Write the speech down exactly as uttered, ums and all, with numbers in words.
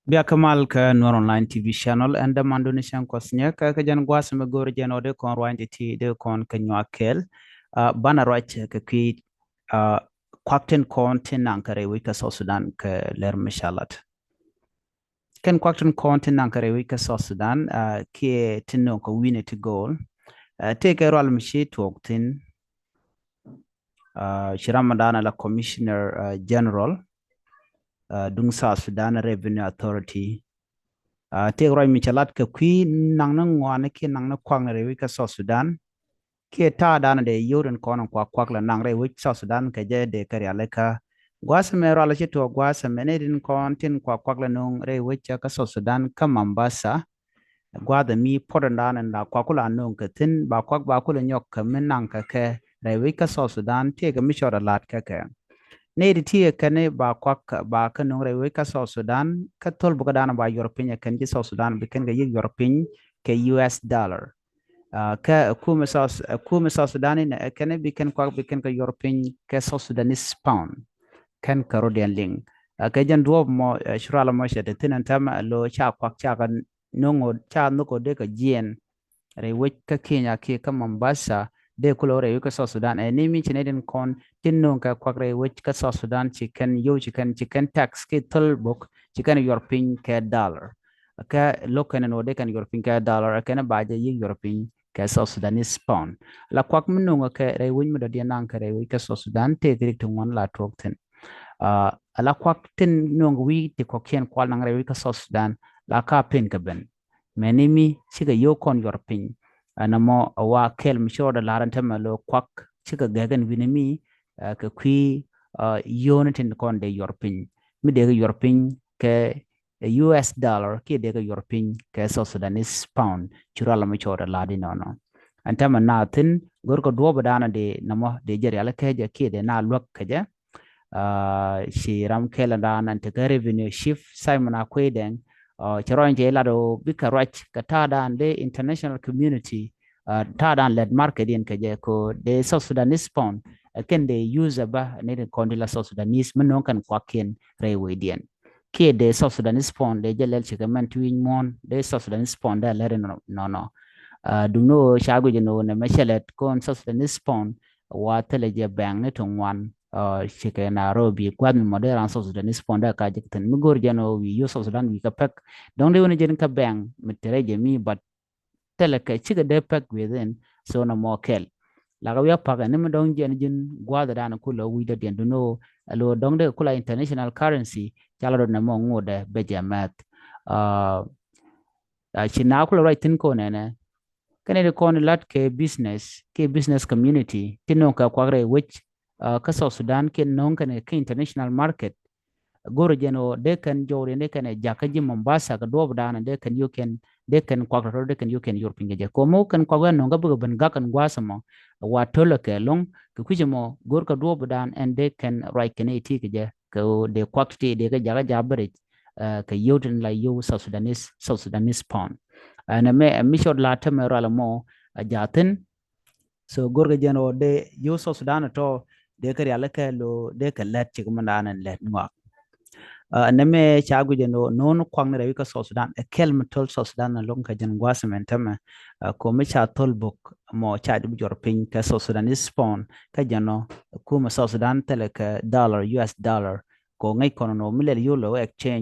Bia kä mal kä Nuer Online T V channel, ɛn dämandu ni cäŋ Kuɔth Nyɛk, kä jɛn gua̱a̱th mi go̱o̱r jɛn ɔ dee kɔn ruany ti ti dee kɔn kä nyuak kɛɛl. Banɛ ruac kɛ kui̱ kuak tin kɔn tin naŋ kä rɛy wec kä South Sudan kɛ lɛr mi ca lat. Kɛn kuak tin kɔn tin naŋ kä rɛy wec kä South Sudan kiɛ tin nöŋ kä wi̱nɛ ti go̱o̱l. Tëëkɛ rual mi ci tuɔɔk thi̱n. Ci ram mi da̱a̱n ala Commissioner General duŋ South Sudan Revenue Authority. Tëëk ruac mi cɛ lat kɛ kui̱ naŋ ni ŋuani kiɛ naŋ ni kuak ni rɛy wec kä South Sudan. Kiɛ ta̱a̱ da̱a̱n dee yio̱w tin kɔn in kuak kuak la naŋ rɛy wec South Sudan kɛ jɛ dee kɛ rialikä. Gua̱a̱th mɛ rual ci tuɔɔk gua̱a̱th mɛ ni tin kɔn tin kuak kuak la no̱o̱ŋ rɛy wec kä South Sudan kä Mombasa. Gua̱a̱th mi puɔt in da̱a̱n in la kuak ku la no̱o̱ŋ kɛ thi̱n ba kuak ba ku la nyɔk kɛ mi naŋ kɛ kɛ rɛy wec kä South Sudan tëëkɛ mi cɔɔt a la̱t kɛ kɛ. Nɛy ti ti kɛn ba kuak ba kä no̱o̱ŋ rɛy wec kä South Sudan kä thol bi kä da̱a̱n ba yuɔr piny kɛn ci South Sudan bi kɛn kɛ yiëk yuɔr piny kɛ U S dollar. Kä kumɛ South Sudan in kɛn bi kɛn kuak bi kɛn kɛ yuɔr piny kɛ South Sudanese pound. Kɛn kɛ rot yɛn liŋ kɛ jɛn duɔɔp mɔ cural mɔ cɛ te thi̱n ɛn tɛmɛ lo ca kuak ca kɛ no̱o̱ŋ ca nhök ɔ dee kɛ jiɛn rɛy wec kä Kenya kiɛ kä Mombasa dee kulɛ rɛy wec kä South Sudan. Ɛ ni mi ci nɛy tin kɔn tin no̱o̱ŋ kɛ kuak rɛy wec kä South Sudan ci kɛn yio̱w ci kɛn ci kɛn tax kiɛ thol bok ci kɛn yuɔr piny kɛ dollar. Kɛ lo̱k kɛn ɛn wä dee kɛn yuɔr piny kɛ dollar ɛ kɛn ba jɛ yiëk yuɔr piny kɛ South Sudanese pound. La kuak mi no̱o̱ŋ kɛ rɛy wec mi dɔ̱diɛn naŋ kɛ rɛy wec kä South Sudan tëëk rik ti ŋuan la tuɔɔk thi̱n. Ala kuak tin no̱o̱ŋ wi̱i̱ ti kɔ̱kiɛn kual naŋ rɛy wec kä South Sudan la ka pen kɛ ben. Mɛni mi cikɛ yio̱w kɔn yuɔr piny. Ɛn ɛmɔ a wa kɛl mi ci rɔɔdɛ la̱r ɛn tɛmɛ lo kuak cikɛ gɛk ɛn wi̱ni mi kɛ kui̱ yio̱w ni tin kɔn dee yuɔr piny mi dee kɛ yuɔr piny kɛ U S dollar kiɛ dee kɛ yuɔr piny kɛ South Sudanese pound. Ci rual mi cɔɔt a la̱r di nɔnɔ. Ɛn tɛmɛ na thi̱n go̱r kɛ duɔɔp da̱a̱n dee nɔmɔ dee jɛ rial kɛ jɛ kiɛ dee na luäk kɛ jɛ. Ci ram kɛl ɛn da̱a̱n ɛn tekɛ revenue chief Simon Akwei Deng. Ci rɔny cɛ lat ɔ bikɛ ruac kɛ ta̱a̱ da̱a̱n dee international community ta̱a̱ da̱a̱n lɛt market in kɛ jɛ ko dee South Sudanese pound. Kɛn dee use ɛ bä ni kɔn di la South Sudanese mi no̱o̱ŋ kɛn kuakiɛn rɛy wecdiɛn. Kiɛ dee South Sudanese pound dee jɛ lɛl cikɛ mɛn ti wi̱i̱ muɔ̱ɔ̱n dee South Sudanese pound dee lɛr in nɔnɔ. Duŋni ɣöö ca guic in ɣöö nɛ mɛ cɛ lɛt kɔn South Sudanese pound wa thilɛ jɛ bɛŋ ni ti ŋuan. Cikɛ Nairobi gua̱th mi mɔ dee ran South Sudanese pound dee ka jɛ thi̱n mi go̱r jɛn ɣöö wi̱i̱ yio̱w South Sudan wi̱i̱ kɛ pɛk. Dɔ̱ŋ dee wen jɛn kä bɛŋ mi ti rɛy jɛ mi but thilɛ kɛ cikɛ dee pɛk within. So nɔmɔ kɛl. Lakɛ wi̱i̱ a pakä ni mi dɔ̱ŋ jɛn ji̱n gua̱a̱th dan kulɛ wi̱i̱ dɔ̱diɛn duno. Alo dɔ̱ŋ dee kula international currency ca la dɔ̱t nɛ mɔ ŋot dɛ bɛ jɛ mɛth. Ci na kulɛ ruac thi̱n ko nɛnɛ. Kɛnɛ di kɔn lat kɛ business kɛ business community ti no̱o̱ŋ kɛ kuak rɛy wec kä South Sudan kɛ no̱o̱ŋ kɛnɛ kɛ international market. Go̱r jɛn ɣöö dee kɛn jɔwriɛn dee kɛn ɛ jakä ji̱ Mombasa kɛ duɔɔp da̱a̱n dee kɛn yio̱w kɛn dee kɛn kuak tɔ̱tɔ̱ dee kɛn yio̱w kɛn yuɔr piny kɛ jɛ kɛ mɔ kɛn kuak wɛn no̱o̱ŋ kä bikɛ ben gak kɛn gua̱a̱th ɛmɔ. Wa tölä kɛ lo̱ŋ kɛ kui̱c ɛmɔ go̱r kɛ duɔɔp da̱a̱n ɛn dee kɛn ruac kɛn iti kɛ jɛ kɛ ɣöö dee kuak ti dee kɛ jakä ja̱ bärɛc. Kɛ yio̱w tin la yio̱w South Sudanese South Sudanese pound. Ɛn ɛmɛ ɛ mi cɔt la tämɛ rual ɛmɔ a ja̱ thi̱n. So go̱rkɛ jɛn ɣöö dee yio̱w South Sudan tɔ dee kä rialikä lo dee kɛ lɛt cik mi da̱a̱n ɛn lɛt ŋɔak. Nɛmɛ ca guic ɛn ɣöö no̱o̱n kuak ni rɛy wi̱c kä South Sudan ɛ kɛl mi thol South Sudan ɛn lo̱ŋ kɛ jɛn gua̱a̱th mɛn tämɛ. Ko̱mi ca thol bok mɔ ca jɛ bi juɔr piny kɛ South Sudanese pound kä jɛn ɔ kumɛ South Sudan thilɛ kɛ dollar, U S dollar. Ko ŋäc kɔn nɔ mi lɛl yio̱w lo exchange.